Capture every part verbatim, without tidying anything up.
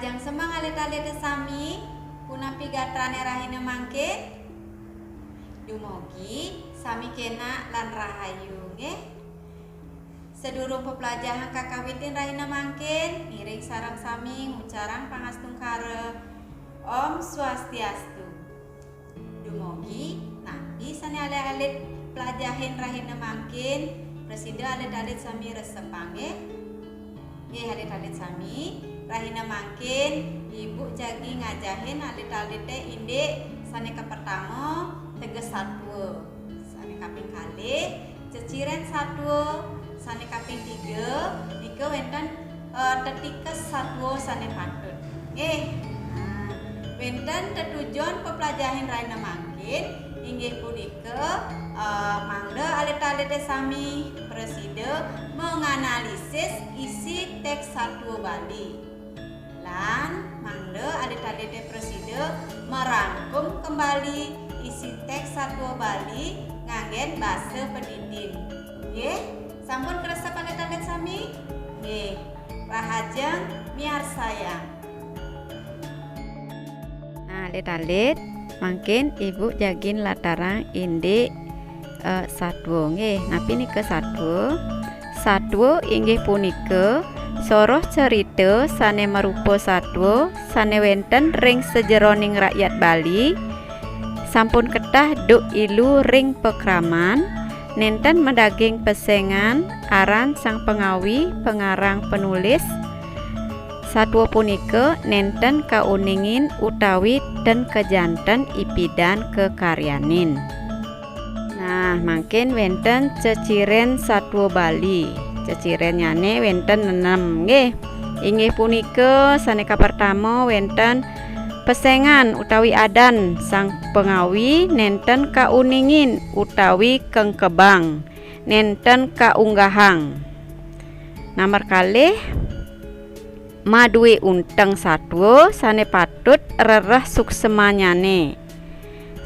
Rahajeng semeng alit-alité sami, punapi gatrané rahina mangkin? Dumugi sami kénak lan rahayu, nggih. Sadurung peplajahan kakawitin rahina mangkin, ngiring sareng sami ngucarang pangastungkara. Om Swastiastu. Dumugi napi sané alit-alit plajahin rahina mangkin, prasida alit-alit sami resepang, nggih. Nggih, alit-alit sami, rahina mangkin Ibu jagi ngajahin alit-alité indik sané kapertama, teges satua. Sané kaping kalih, ceciren satua. Sané kaping tiga, nika wénten, eh, tetikes satua sané patut. Nggih. Nah, wénten tetujon peplajahin rahina mangkin, inggih punika, eh, mangda alit-alité sami prasida menganalisis isi teks satua Bali. Lan mangda alit-alité prasida merangkum kembali isi teks satua Bali nganggén basa padidin. Nggih, sampun kresep alit-alit sami? Nggih, rahajeng miarsayang. Nah, alit-alit, mangkin Ibu jagi nlatarang indik, eh, satua, nggih. Napi nika satua? Satua inggih punika soroh carita sané marupa satua sané wénten ring sajeroning rakyat Bali, sampun ketah duk ilu ring pakraman, nénten madaging pesengan aran sang pangawi, pangarang, panulis. Satua punika nénten kauningin utawi ten kajanten ipidan kakaryanin. Nah, mangkin wénten ceciren satua Bali. Cecirennyané wénten nenem, nggih. Inggih punika sané kapertama wénten pesengan utawi adan sang pangawi nénten kauningin utawi kengkebang, nénten kaunggahang. Nomor kalih, madué unteng satua sané patut rereh suksmannyané.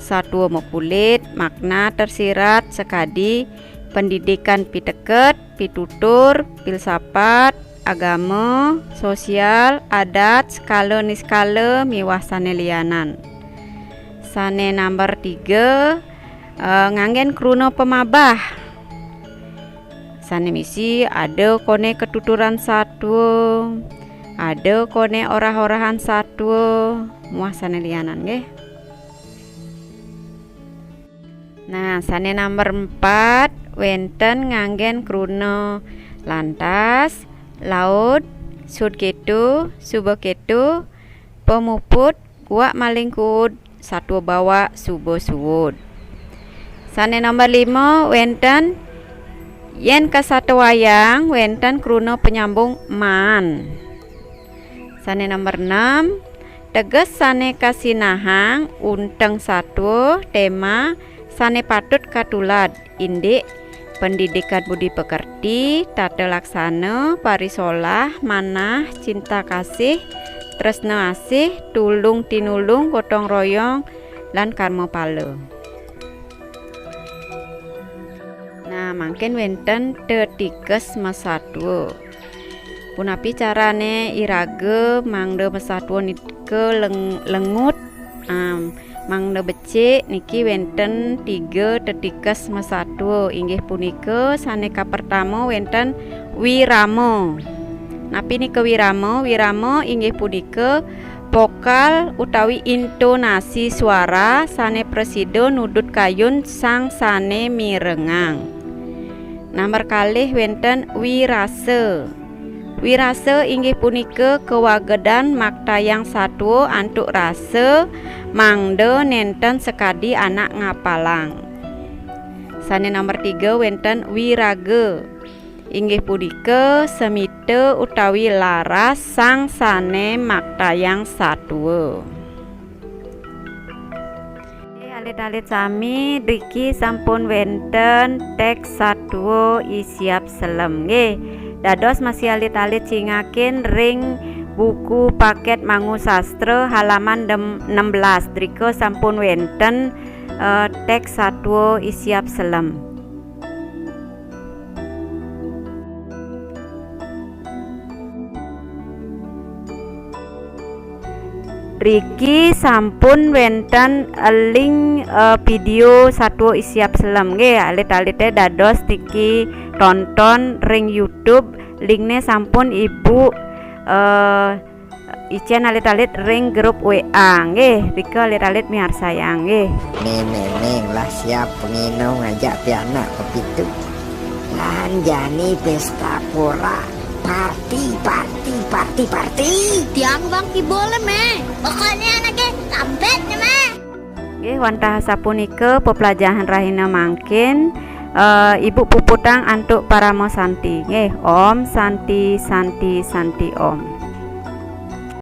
Satua makulit, makna tersirat sakadi pendidikan piteket, pitutur, filsafat, agama, sosial, adat, skala niskala, miwah sané lianan. Sané nomor tiga, eh, nganggén kruna pamabah. Sané misi ada koné katuturan satua, ada koné orah-orahan satua, muah sané lianan, nggih. Nah, sané nomor empat, wénten nganggén kruna lantas, laut, sud kétu, suba kétu, pamuput, guak maling kuud, satua bawak, suba suud. Sané nomor lima, wénten yén kasatuayang, wénten kruna panyambung maan. Sané nomor enam, teges sané kasinahang, unteng satua, tema sané patut katulad, indik pendidikan budi pekerti, tata laksana, parisolah, manah, cinta kasih, tresna asih, tulung tinulung, gotong royong, lan karma pala. Nah, mangkin wénten tetikes masatua. Punapi carané iraga mangda masatua nika leng-, lengut? Am, mangda becik niki wénten tiga tetikes masatua, inggih punika sané kapertama wénten wirama. Napi nika wirama? Wirama inggih punika vokal utawi intonasi suara sané prasida nudut kayun sang sané mirengang. Nomor kalih wénten wirasa. Wirasa inggih punika kawagedan maktayang satua antuk rasa mangda nénten sakadi anak ngapalang. Sané nomor tiga wénten wiraga. Inggih punika semita utawi laras sang sané maktayang satua. Nggih, alit-alit sami, driki sampun wénten teks satua Isiap Selem. Nggih, dados masih alit-alit cingakin ring buku paket Mangu Sastra halaman dem-, enam belas. Drika sampun wénten, eh, teks satua Isiap Selem. Riki sampun wenten link eh, video Satwa Isiap Selem nggih, alit-alite dados niki tonton ring YouTube, linknya sampun Ibu eh, icen alit-alit ring grup W A nggih, rika alit-alit miarsayang nggih. Ning, ning, ning, lah siap penginung ajak pianak pepitu. Lan jani pesta pura. Parti, parti, parti, parti. Tiang bang kibole meh. Pokoknya anaknya kampret nih meh. Nggih, wantah sapunika peplajahan rahina mangkin eh, Ibu puputang antuk parama santi. Nggih, Om Santi, Santi, Santi Om.